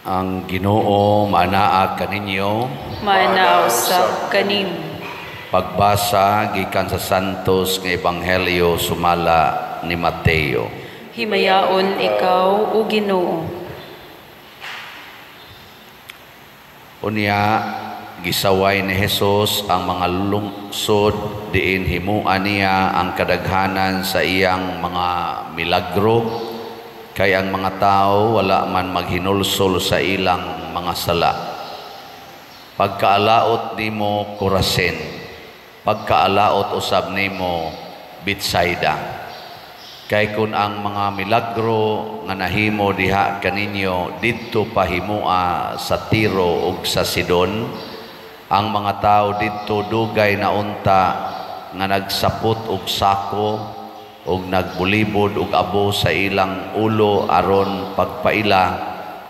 Ang Ginoo maanaa kaninyo. Maanaa usab kanimo. Pagbasa gikan sa Santos nga Ebanghelyo sumala ni Mateo. Himayaon ikaw, o Ginoo. Unya gisaway ni Hesus ang mga lungsod diin himuan niya ang kadaghanan sa iyang mga milagro, kay ang mga tao wala man maghinulsol sa ilang mga sala. Pagkaalaot nimo Corazin, pagkaalaot usab nimo Betsaida. Kay kun ang mga milagro nga nahimo diha kaninyo didto pahimua sa Tiro ug sa Sidon, ang mga tao didto dugay na unta nga nagsapot og sako og nagbulibod og abo sa ilang ulo aron pagpaila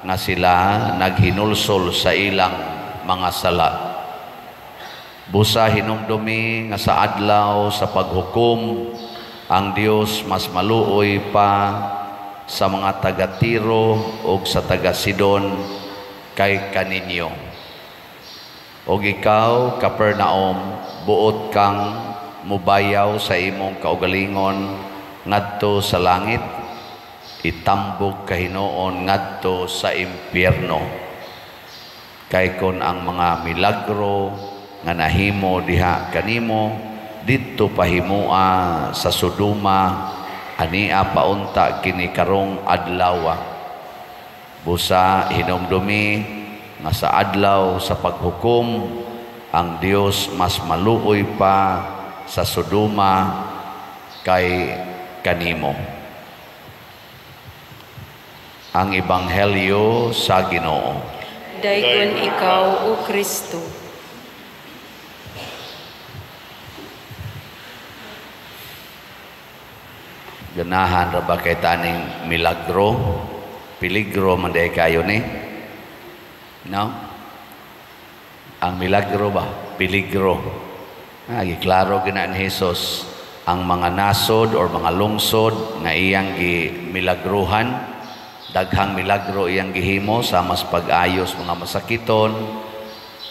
nga sila naghinulsol sa ilang mga sala. Busa hinumdumi nga sa adlaw sa paghukom ang Dios mas maluoy pa sa mga taga Tiro ug sa taga Sidon kay kaninyo. Og ikaw, Capernaum, buot kang mubayaw sa imong kaugalingon ngadto sa langit, itambog kahinuon ngadto sa impyerno. Kay kon ang mga milagro nga nahimo diha kanimo didto pahimua sa Sodoma, ania paunta kini karong adlaw. Busa hinumdumi nga sa adlaw sa paghukom ang Dios mas maluoy pa sa Sodoma kay kanimo. Ang Ebanghelyo sa Ginoo. Daygon ikaw, o Kristo. Ganahan ra ba kay taning milagro? Peligro man day kayo ni. No? Ang milagro ba? Peligro. Giklaro gina ni Hesus ang mga nasod or mga lungsod nga iyang gimilagruhan. Daghang milagro iyang gihimo sa mas pag-ayos mga masakiton,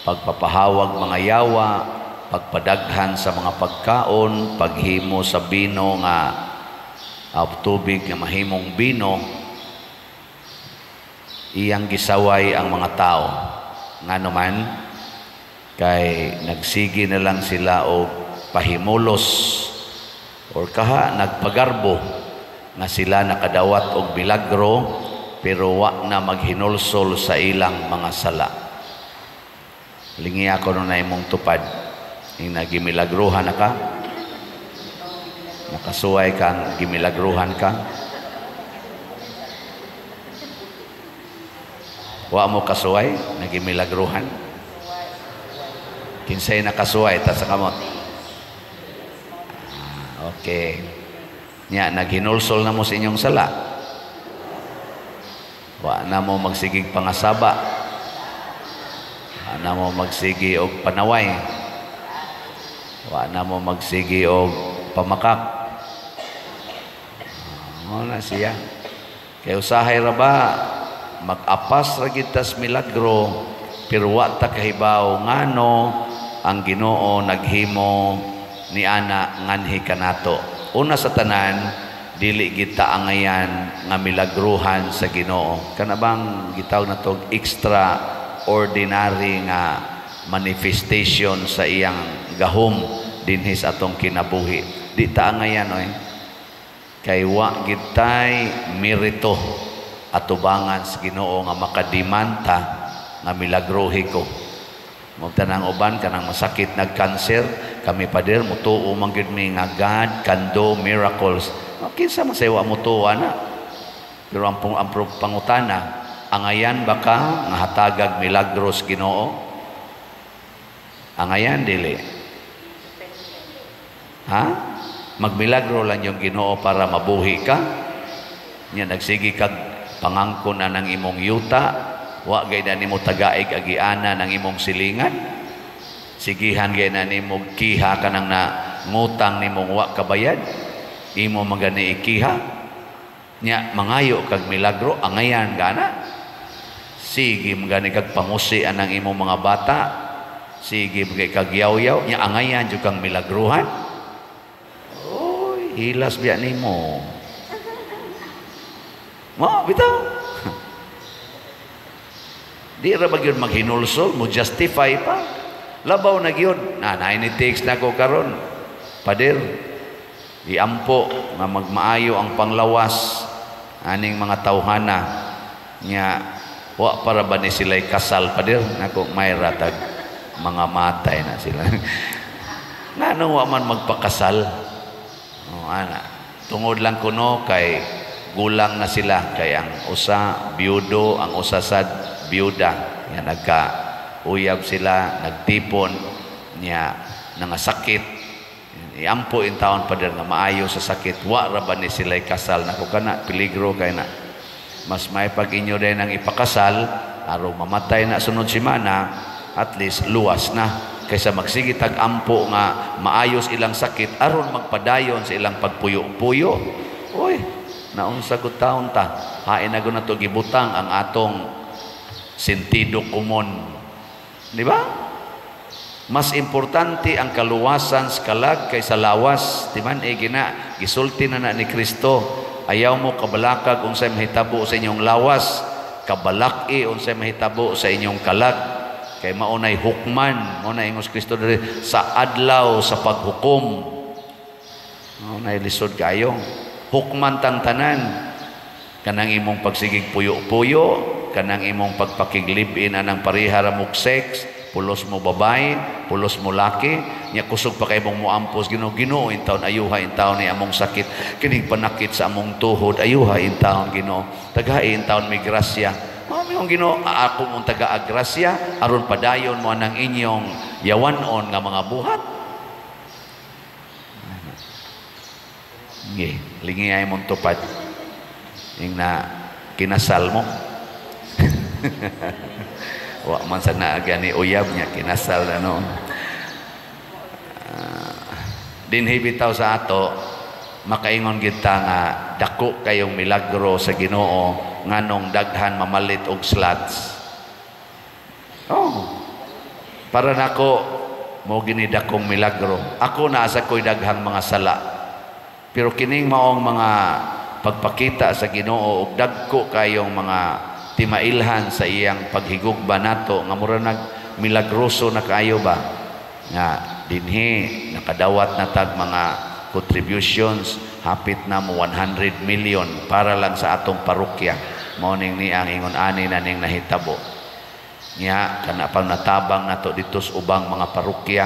pagpapahawag mga yawa, pagpadaghan sa mga pagkaon, paghimo sa bino nga tubig nga mahimong bino. Iyang gisaway ang mga tao. Ngano man, kay nagsige na lang sila og pahimulos or kaha nagpagarbo nga sila nakadawat og milagro pero wa na maghinulsol sa ilang mga sala. Lingi ako nun na imong tupad. Yung nagimilagruhan na ka, nakasuway kang gimilagruhan ka, wa mo kasuway, nagimilagruhan. Kinsay nakasuway, tas sa kamot. Okay. Nya, naghinulsol na mo sa inyong sala. Wa na mo magsigig pangasaba. Wa na mo magsigi og panaway. Wa na mo magsigi og pamakak. Mo na siya. Kay usahay ra ba mag-apas ra gid tas milagro pero wa ta kahibaw ngano ang Ginoo naghimo ni ana nganhi kanato. Una sa tanan, dili kita angayan nga milagruhan sa Ginoo. Kana bang gitawag na tog extraordinary nga manifestation sa iyang gahom dinhi sa atong kinabuhi. Di ta angayan oy. Kay wa gitay merito atubangan sa Ginoo nga makadimanta nga milagruhi ko. Magtanang uban kanang masakit nagkanser, kami pader mutuo man gyud mi nga God can do miracles. Kinsa man say wa mutuo ana? Pero ang pangutana, angayan ba ka nga hatagag milagros Ginoo? Angayan dili. Ha? Magmilagro lang yung Ginoo para mabuhi ka. Nya nagsige kag pangangkon na ng imong yuta, wa gay na nimo tagaig agiana ng imong silingan. Sigihan gay na nimo kiha kanang na ngutang nimong wa kabayad, imo magani ikiha. Nya mangayo kag milagro, angayan gana. Sige mo gani kag pangusi anang imong mga bata. Sige mo kay kag yaw-yaw nya angayan jud kang milagruhan. Oy, hilas biya nimo. Mo bitaw. Di ra ba gyud maghinulsol, mo justify pa. Labaw na gyud. Na ni text na ko karon. Pader, iampo nga magmaayo ang panglawas aning mga tawhana nya wa para ba ni sila'y kasal, pader? Nako, may ratag mga matay na sila. Ngano wa man magpakasal? Oh, ana. Tungod lang kuno kay gulang na sila, kay ang usa biyudo, ang usa sad biyuda. Nya nagka uyab sila, nagtipon nya nangasakit. Iampo in taon, pader, nga maayo sa sakit. Wa ra ba ni sila'y kasal? Nako, kana peligro kay na. Mas may pag inyo din ang ipakasal aron mamatay na sunod semana, at least luwas na, kaysa magsige tag ampo nga maayos ilang sakit aron magpadayon sa ilang pagpuyo-puyo. Uy, naunsa gud taon ta, hain na gud nato gibutang ang atong sentido komon, di ba? Mas importante ang kaluwasan sa kalag kaysa lawas. Di man eh gina gisulti na na ni Kristo, ayaw mo kabalakag unsay mahitabo sa inyong lawas, kabalaki unsay mahitabo sa inyong kalag, kay maunay hukman. Mao na ingos Kristo diri sa adlaw sa paghukom. Maunay lisod kayo hukman tang tanan, kanang imong pagsigig puyo-puyo, kanang imong pagpakiglib-in anang pareha ra mo sex, pulos mo babae, pulos mo laki, nya kusog pa kay mong muampos, "Ginoo, Ginoo, in taon ayuha in taon ni among sakit, kining panakit sa among tuhod, ayuha in taon, Ginoo, tagahi in taon may grasya." Mao mong Ginoo, ako mong taga grasya aron padayon mo anang inyong yawanon nga mga buhat. Ngi, lingi ay mong tupad. Ing na kinasal mo. Wa man sa naagani uyab niya kinasal ano. Dinhi bitaw sa ato makaingon kita nga dako kayong milagro sa Ginoo nganong daghan mamalit og slots. Oh. Para nako mo gini dakong milagro. Ako naa sa ko'y daghang mga sala. Pero kining maong mga pagpakita sa Ginoo og dagko kayong mga timailhan sa iyang paghigugba nato nga mura nag milagroso na kaayo ba nga dinhi nakadawat na tag mga contributions hapit na mo 100 million para lang sa atong parokya. Mao ning ni ang ingon ani na ning nahitabo nya kana pang natabang nato dito sa ubang mga parokya,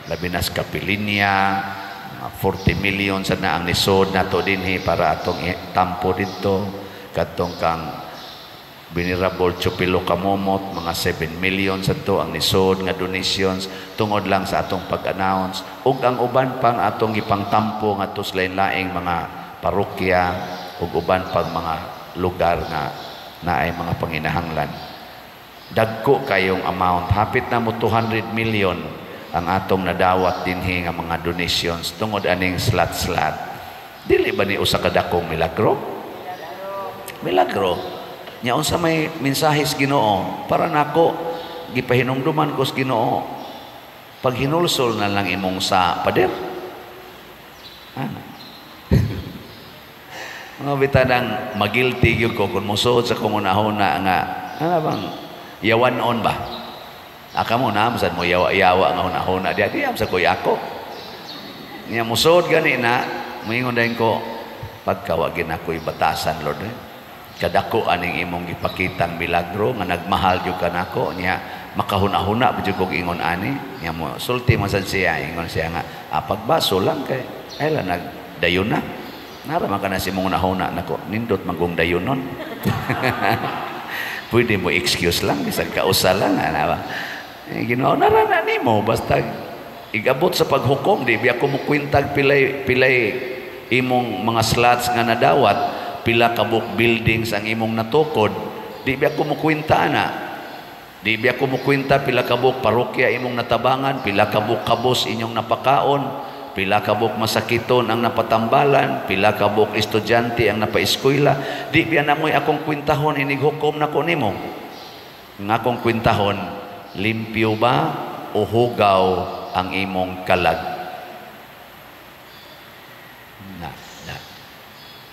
labi na sa Kapilinya, mga 40 million sa na ang nisod nato dinhi para atong tampo didto. Kadtong kang Venerable Chupilo Kamomot, mga 7 million sa to ang nisod nga donations tungod lang sa atong pag-announce, ug ang uban pang atong gipangtampo ngadto sa lain-laing mga parokya ug uban pang mga lugar nga naay mga panginahanglan. Dagko kayong amount, hapit na mo 200 million ang atong nadawat dinhi nga mga donations tungod aning slot-slot. Dili ba ni usa ka dakong milagro? Milagro. Nya unsa may mensahe sa Ginoo para nako, gipahinumduman ko sa Ginoo, paghinulsol na lang imong sa pader. Ano? Mga bitanang magilty gyud ko kung mosuod sa kong unahuna nga ano bang yawanon ba? Aka mo na sad mo yawa-yawa nga hunahuna diya diya sa koy ako. Nya mosuod gani na moingon dayon ko, pagkawa ginakoy batasan, Lord eh. Kadako aning imong gipakitang milagro nga nagmahal jud kanako nya makahuna-huna pa jud kog ingon ani. Nya mo sulti man sad siya, ingon siya nga pagbaso lang kay ay la nagdayon na nara man kana si imong hunahuna nako, nindot man kong dayunon. Pwede mo excuse lang bisag kausa lang ana ba, eh, Ginoo nara na nimo basta igabot sa paghukom di biya ko mo kwintag pilay pilay imong mga slots nga nadawat, pila ka book buildings ang imong natukod, di biya ko mukwenta ana. Di biya ko mukwenta pila ka buok parokya imong natabangan, pila ka buok kabos inyong napakaon, pila ka buok masakiton ang napatambalan, pila ka buok estudyante ang napaeskwela. Di biya na mo'y akong kwentahon inig hukom nako nimo. Nga akong kwentahon, limpyo ba o hugaw ang imong kalag? Na, na.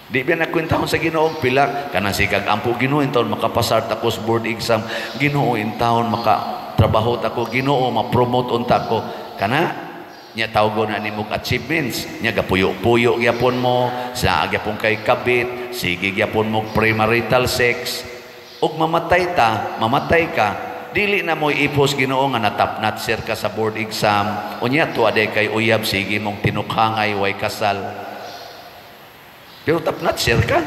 Di ba nakwentahon sa Ginoo pila kanang sikag ampo, "Ginoo, intawon makapasar ta ko sa board exam. Ginoo, intawon maka trabaho ta ko. Ginoo, ma-promote unta ko." Kana nya tawgon na nimo achievements nya, gapuyo-puyo gyapon mo sa gyapon kay kabit, sige gyapon mo premarital sex, ug mamatay ta, mamatay ka, dili na mo ipos Ginoo nga natap notcher ka sa board exam. Unya tuwa day kay uyab, sige mong tinukhangay, way kasal, pero top notcher ka,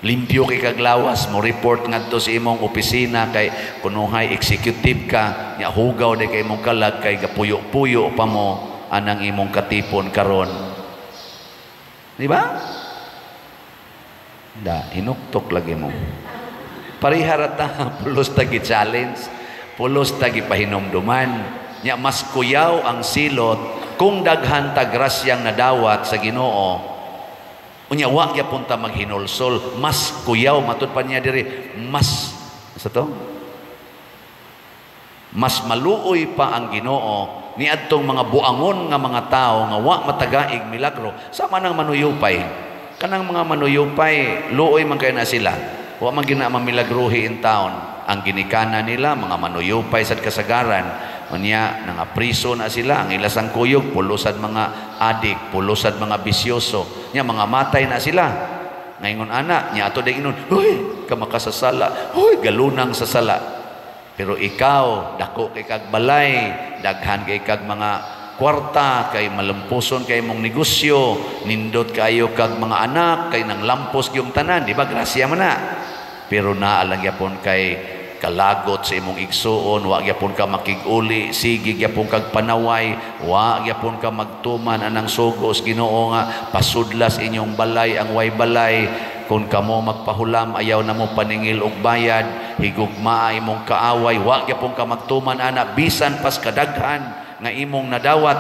limpyo kay kaglawas mo, report ngadto sa imong opisina kay kunuhay executive ka. Nya hugaw day kay imong kalag kay gapuyo-puyo pa mo anang imong katipon karon, di ba? Da hinuktok lagi mo. Parihara ta, pulos ta gi-challenge, pulos ta gipahinumduman. Nya mas kuyaw ang silot kung daghan ta grasyang nadawat sa Ginoo, unya wa gyapon ta maghinulsol. Mas kuyaw, matud pa niya diri, mas sa to, mas maluoy pa ang Ginoo niadtong mga buangon nga mga tao nga wa matagaig milagro, sama nang manuyupay. Kanang mga manuyupay, luoy man kay na sila, wa man gina mamilagruhi in town. Ang ginikana nila mga manuyupay sad kasagaran. Unya nangapriso na sila, ang ilasang kuyog pulusad mga adik, pulusad mga bisyoso. Nya mga matay na sila. Ngayon ana, nya ato day inon, "Huy, ka makasasala. Huy, galunang sa sala." Pero ikaw, dako kay kag balay, daghan kay kag mga kwarta, kay malampuson kay mong negosyo, nindot kayo kag mga anak, kay nang lampos yung tanan, di ba? Grasya man na. Pero naa lang gyapon kay kalagot sa imong igsuon, wa gyapon ka makig-uli, sige gyapon kag panaway, wa gyapon ka magtuman anang sugos Ginoo nga pasudlas inyong balay ang way balay. Kung kamo magpahulam, ayaw na mo paningil og bayad, higugmaa imong kaaway, wa gyapon ka magtuman ana bisan pas kadaghan nga imong nadawat.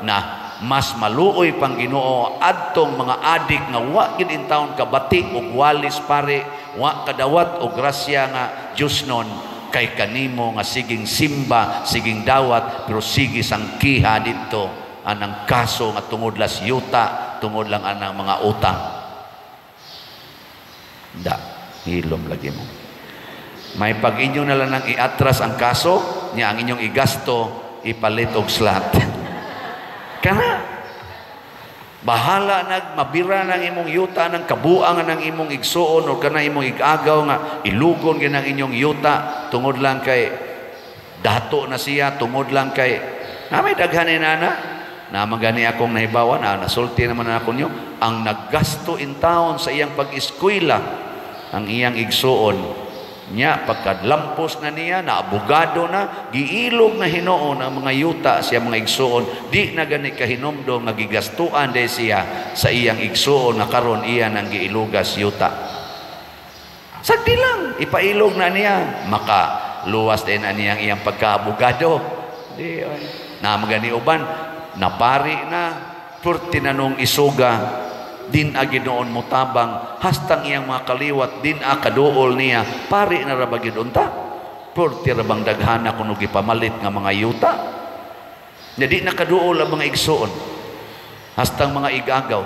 Na mas maluoy pang Ginoo adtong mga adik nga wa gid intawon kabati og walis pare, wa kadawat og grasya nga Dios nun, kay kanimo nga siging simba, siging dawat, pero sige sangkiha didto anang kaso nga tungod las yuta, tungod lang anang mga utang. Da, hilom lagi mo. May pag inyo na lang nang iatras ang kaso, niya ang inyong igasto, ipalit og slot. Kana, bahala nag mabira ng imong yuta ng kabuang ng imong igsuon o kana imong igagaw nga ilugon gyud ang inyong yuta tungod lang kay dato na siya, tungod lang kay na may daghan ni nana na magani akong nahibawan na nasulti naman na ako niyo ang naggasto in town sa iyang pag-eskwela ang iyang igsuon. Nya pagkadlampos na niya na abogado na, giilog na hinuon ang mga yuta siya mga igsuon. Di na gani kahinomdom nga gigastuan day siya sa iyang igsuon nga karon iya nang giilugas yuta. Sagdi lang ipailog na niya, maka luwas din na niyang iyang pagkaabogado. Di ay na magani uban napari na, purti na nung isuga din a Ginoon motabang hastang iyang mga kaliwat din a kaduol niya, pari na ra ba gid unta? Purti ra bang daghana kuno gipamalit nga mga yuta nya di na kaduol ang mga igsuon hastang mga igagaw?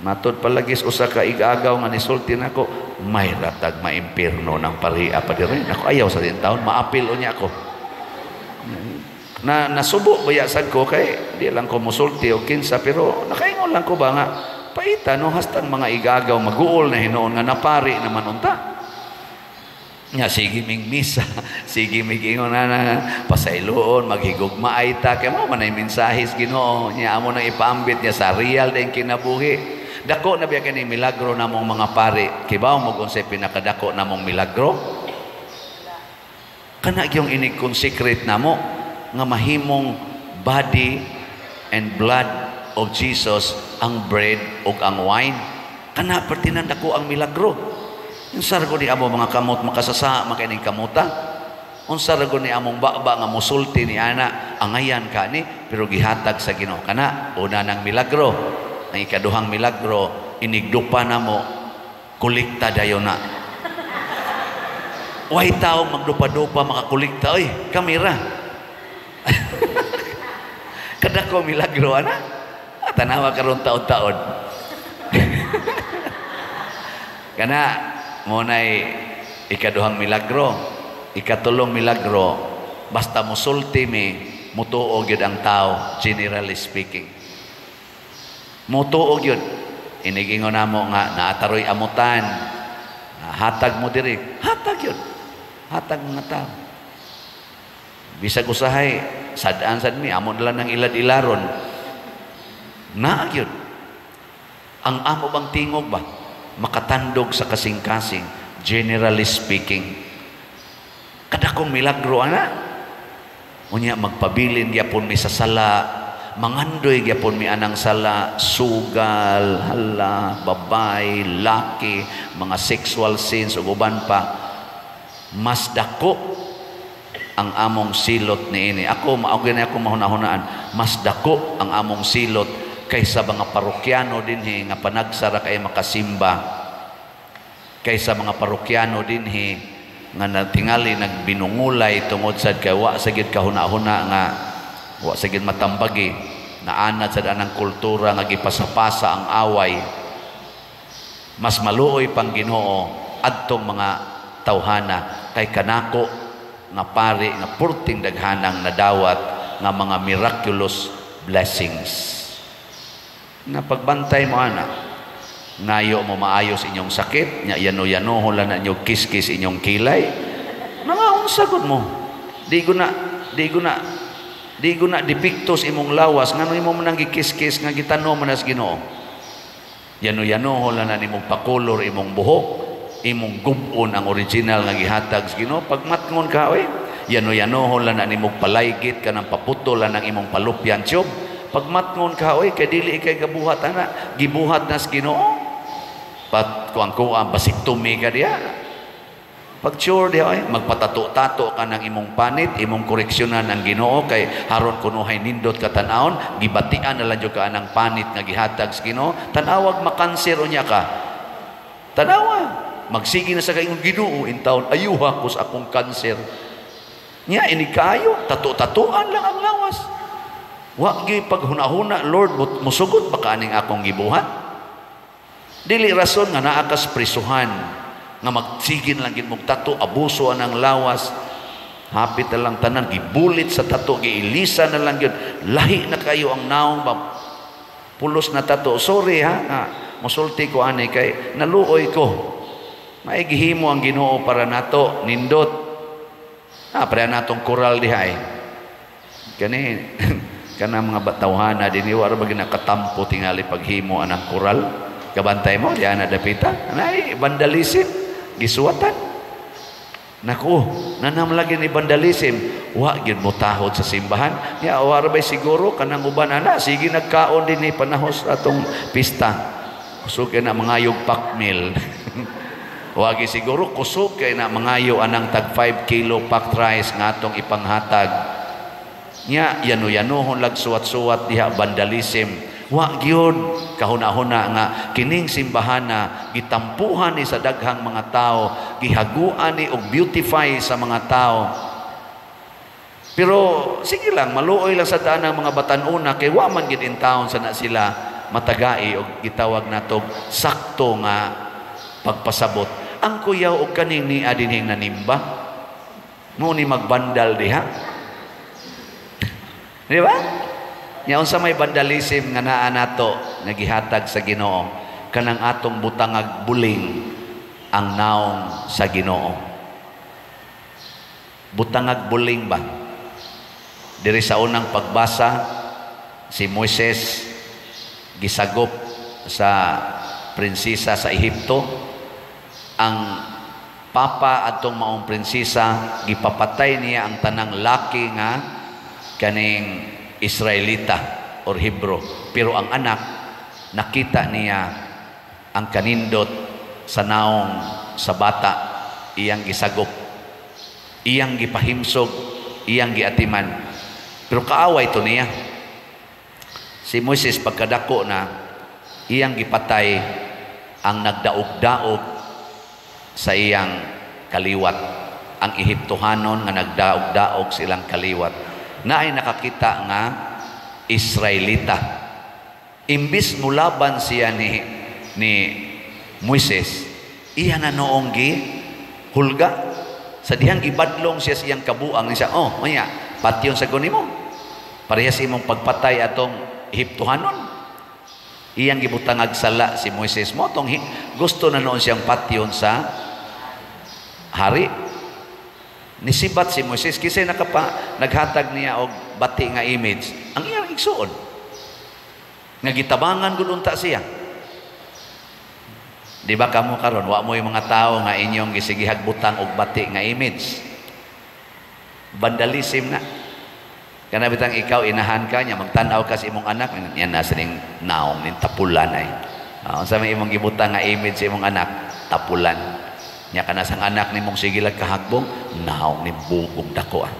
Matod palagis usa ka igagaw nga nisulti nako, may ratag maimpirno ng pariha pa diri nako. Ayaw sa din taon maapil unya ako na nasubo baya sad ko kay di lang ko musulti o kinsa, pero nakaingon lang ko ba nga paita no, hastang mga igagaw maguol na hinuon nga napari naman unta. Nga sige ming misa, sige mig ingon na, na pasayloon, maghigugmaay ta kay mao man ay mensahes Ginoo nya amo nang ipaambit niya sa real din kinabuhi. Dako na biya kini milagro namong mga pari. Kibaw mo kung unsay pinakadako namong milagro? Kana gyung inig-consecrate namo nga mahimong body and blood of Jesus ang bread ug ang wine. Kana pertinan dako ang milagro. Unsa ra ni amo mga kamot makasasa makaining kamuta? Unsa ra ni among baba nga musulti ni ana angayan kani, pero gihatag sa Ginoo. Kana una nang milagro. Ang ikaduhang milagro, inigdupa namo, kolekta dayon na. Way tao magdupa-dupa makakolekta, oy, kamera. Kadako milagro ana. Ah, tanawa karon taon-taon. Kana mo nay ikaduhang milagro, ikatulong milagro, basta musulti mi, mutuo gyud ang tao, generally speaking. Mutuo gyud. Inigingon namo nga naataroy amutan. Hatag mo diri, hatag gyud. Hatag mga tao. Bisag usahay, sad-an sad mi, amo na lang ng ilad-ilaron. Naa gyud. Ang amo bang tingog ba? Makatandog sa kasing-kasing, generally speaking. Kadakong milagro ana. Unya magpabilin gyapon mi sa sala, mangandoy gyapon mi anang sala, sugal, hala, babay, laki, mga sexual sins ug uban pa. Mas dako ang among silot niini. Ako mao gyud ako mahuna-hunaan, mas dako ang among silot kaysa mga parokyano dinhi nga panagsara kay makasimba, kaysa mga parokyano dinhi nga natingali nagbinungulay tungod sad kay wa sa gyud kahuna-huna nga wa sa gyud matambagi, naanad sad anang kultura nga gipasapasa ang away. Mas maluoy pang Ginoo adtong mga tawhana kay kanako nga pari nga purting daghanang nadawat nga mga miraculous blessings. Nga pagbantay mo ana, ngayo mo maayos inyong sakit, nya yano-yanoho lang na inyo kiskis inyong kilay, nangaunsa gud mo. Di ko na depektos imong lawas, ngano imo man ang gikiskis nga gitanom man sa Ginoo. Yano-yanoho lang na nimong pakolor imong buhok, imong gubon ang original nga gihatag sa Ginoo. Pagmatngon ka oy, yano-yanoho lang na nimong palaygit kanang paputol lang ang imong palupyan tiyog. Pagmatngon ka oy, kay dili ikay gabuhat ana, gibuhat na sa Ginoo. Pat kuang kuang basig tumi ka diya. Pag sure diya oy, magpatato-tato ka ng imong panit, imong koreksyonan ang Ginoo kay haron kunuhay nindot ka tan-awon, gibatian na lang jud ka anang panit nga gihatag sa Ginoo. Tan-awag makanser unya ka. Tanawa, magsige na sa kaingon Ginoo in taon, ayuha ko sa akong kanser. Nya ini kaayo, tato-tatuan lang ang lawas. Wa gyud paghuna-huna, Lord, musugot ba ka aning akong gibuhat? Dili rason nga naa kas prisuhan nga magsigin lang gid mong tato, abuso anang lawas. Hapit na lang tanan, gibulit sa tato, giilisa na lang gyud. Lahi na kayo ang naong ba? Pulos na tato. Sorry ha, nga musulti ko ani kay naluoy ko. Maigihimo ang Ginoo para nato, nindot. Ah, para natong koral diha eh. Kani kana mga batawhana dinhi wa ra ba ginakatampo tingali paghimo anang koral. Kabantay mo diha na dapita. Anay vandalism gisuwatan. Naku, nanam lagi ni vandalism. Wa gyud mo tahod sa simbahan. Ya wa ra bay siguro kanang uban ana sige nagkaon dinhi panahos atong pista. Kusog kay na mangayog pakmil. Wa gyud siguro kusog kay na mangayo anang tag 5 kilo packed rice nga atong ipanghatag. Nya yano-yanohon lag suwat-suwat diha vandalism. Wa gyud kahuna-huna nga kining simbahana gitampuhan ni sa daghang mga tao, gihaguan ni og beautify sa mga tao. Pero sige lang, maluoy lang sa daan ang mga batan-una kay wa man gid in town sa na sila matagai og gitawag natog sakto nga pagpasabot. Ang kuyaw og kaning nia dinhing nanimba mo ni magbandal diha. Di ba? Nya unsa may vandalism nga naa nato nga gihatag sa Ginoo kanang atong butangag buling ang naong sa Ginoo. Butangag buling ba? Diri sa unang pagbasa si Moises gisagop sa prinsesa sa Ehipto. Ang papa adtong maong prinsesa gipapatay niya ang tanang laki nga kaning Israelita or Hebrew. Pero ang anak nakita niya ang kanindot sa naong sa bata, iyang gisagop, iyang gipahimsog, iyang giatiman. Pero kaaway to niya. Si Moises pagkadako na, iyang gipatay ang nagdaog-daog sa iyang kaliwat. ang Ehiptohanon nga nagdaog-daog silang kaliwat. Naay nakakita nga Israelita. Imbis mulaban siya ni Moises, iya na noong gi hulga. Sa dihang gibadlong siya sa iyang kabuang niya, oh, maya, patyon sa gunimo. Parehas imong pagpatay atong Ehiptohanon. Iyang gibutangag sala si Moises mo tong gusto na noon siyang patyon sa hari. Nisibat si Moises kisay nakapa naghatag niya og bati nga image ang iyang igsuon. Nga gitabangan gud unta siya. Di ba kamo karon wa mo'y mga tawo nga inyong gisigihag butang og bati nga image? Vandalism na. Kana bitang ikaw inahan ka niya, magtan-aw ka sa imong anak, yan nasa ning naong ning tapulan ay. Unsa may imong gibutang nga image sa imong anak? Tapulan. Nya kana sang anak nimong sige lang kahagbong, naong ning bugong dako ah.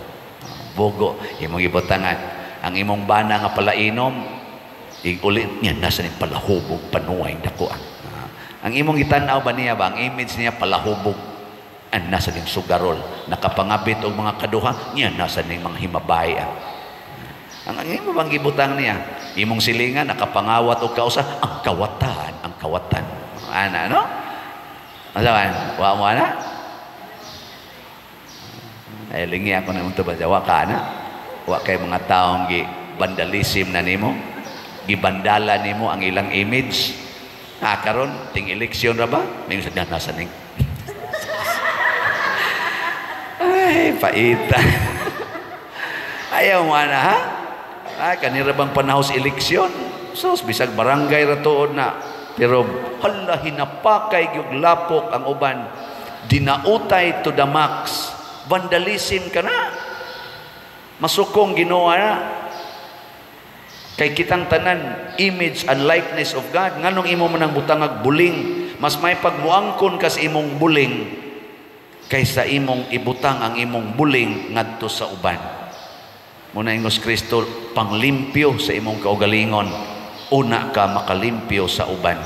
Bugo imong gibutangan. Ang imong bana nga palainom, ig-ulit niya nasa ning palahubog panuay dako ah. Ang imong gitan-aw ba niya ba ang image niya palahubog? An nasa ning sugarol, nakapangabit og mga kaduha, niya nasa ning mga himabay ah. Ang imo bang gibutang niya? Imong silingan nakapangawat og kausa, ang kawatan, ang kawatan. Ana no? Asa? Wa mo ana? Ay lingi ako na unto ba wa ka ana? Wa kay mga taong gi vandalism na nimo, gibandala nimo ang ilang image. Ah, karon ting eleksyon ra ba? May sa nasa ning. Ay, paita. Ayaw mo ana ha? Ay, kanira bang panahon sa eleksyon? Sus, bisag barangay ra tuod na. Pero hala, hinapakay gyud lapok ang uban. Dinautay to the max. Vandalism ka na. Masukong Ginoo na. Kay kitang tanan, image and likeness of God. Nganong imo man ang butangag buling? Mas may pagmuangkon ka sa imong buling kaysa imong ibutang ang imong buling ngadto sa uban. Muna ingos Kristo, panglimpyo sa imong kaugalingon, una ka makalimpyo sa uban.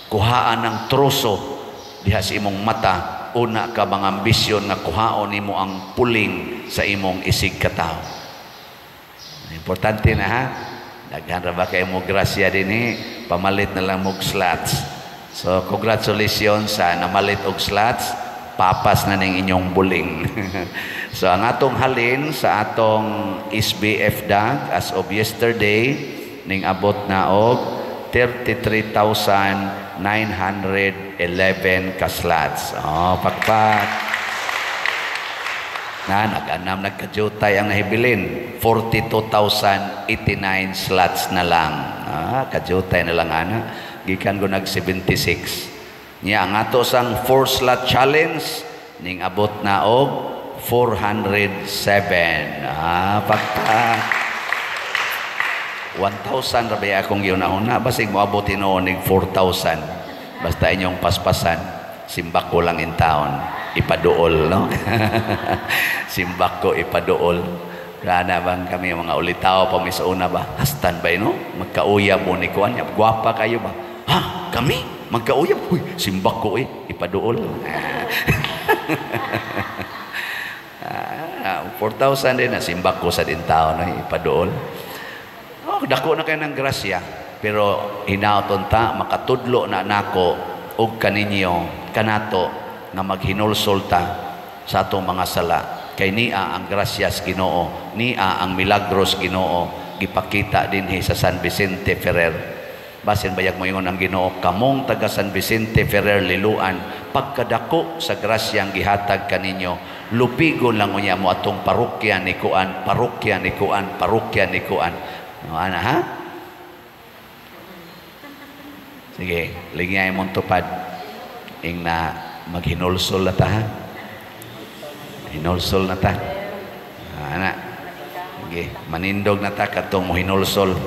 Kuhaan ang troso diha sa imong mata, una ka mga ambisyon nga kuhaon nimo ang puling sa imong isig katawo. Importante na ha. Daghan ra ba kay mo grasya dinhi, pamalit na lang og slots. So congratulations sa namalit og slots, papas na ning inyong buling. So ang atong halin sa atong SBF DAG as of yesterday ning abot na og 33,911 ka slots. Oh, pakpak. Na nag-anam nagkajutay ang nahibilin, 42,089 slots na lang. Ah, kajutay na lang ana. Gikan ko nag 76. Nya ang ato sang 4 slot challenge ning abot na og 407. Ah, pakpak. 1,000 ra ba akong giuna-una, basig moabot hinuon nig 4,000. Basta inyong paspasan, simbak ko lang in town, ipaduol, no? Simbak ko ipaduol. Kana bang kami mga ulitaw pa mi sa una ba? Hastan ba no? Magkauyab mo ni kuan, gwapa kayo ba? Ha, kami magkauyab? Uy, simbak ko eh, ipaduol. Ah, 4,000 din na simbak ko sa din taon, no? Ipaduol. Oh, dako na kayo ng grasya, pero hinaoton ta makatudlo na nako og kaninyo kanato nga maghinulsol ta sa atong mga sala. Kay niya ang grasyas Ginoo, niya ang milagros Ginoo gipakita dinhi sa San Vicente Ferrer. Basin bayag mo ingon ang Ginoo, kamong taga San Vicente Ferrer Liloan, pagkadako sa grasyang gihatag kaninyo, lupigon lang unya mo atong parokya ni kuan, parokya ni kuan, parokya ni kuan. No, ana ha? Sige, lingay mong tupad. Ing na maghinulsol na ta ha? Hinulsol na ta. Ana. Sige, manindog na ta katong mohinulsol.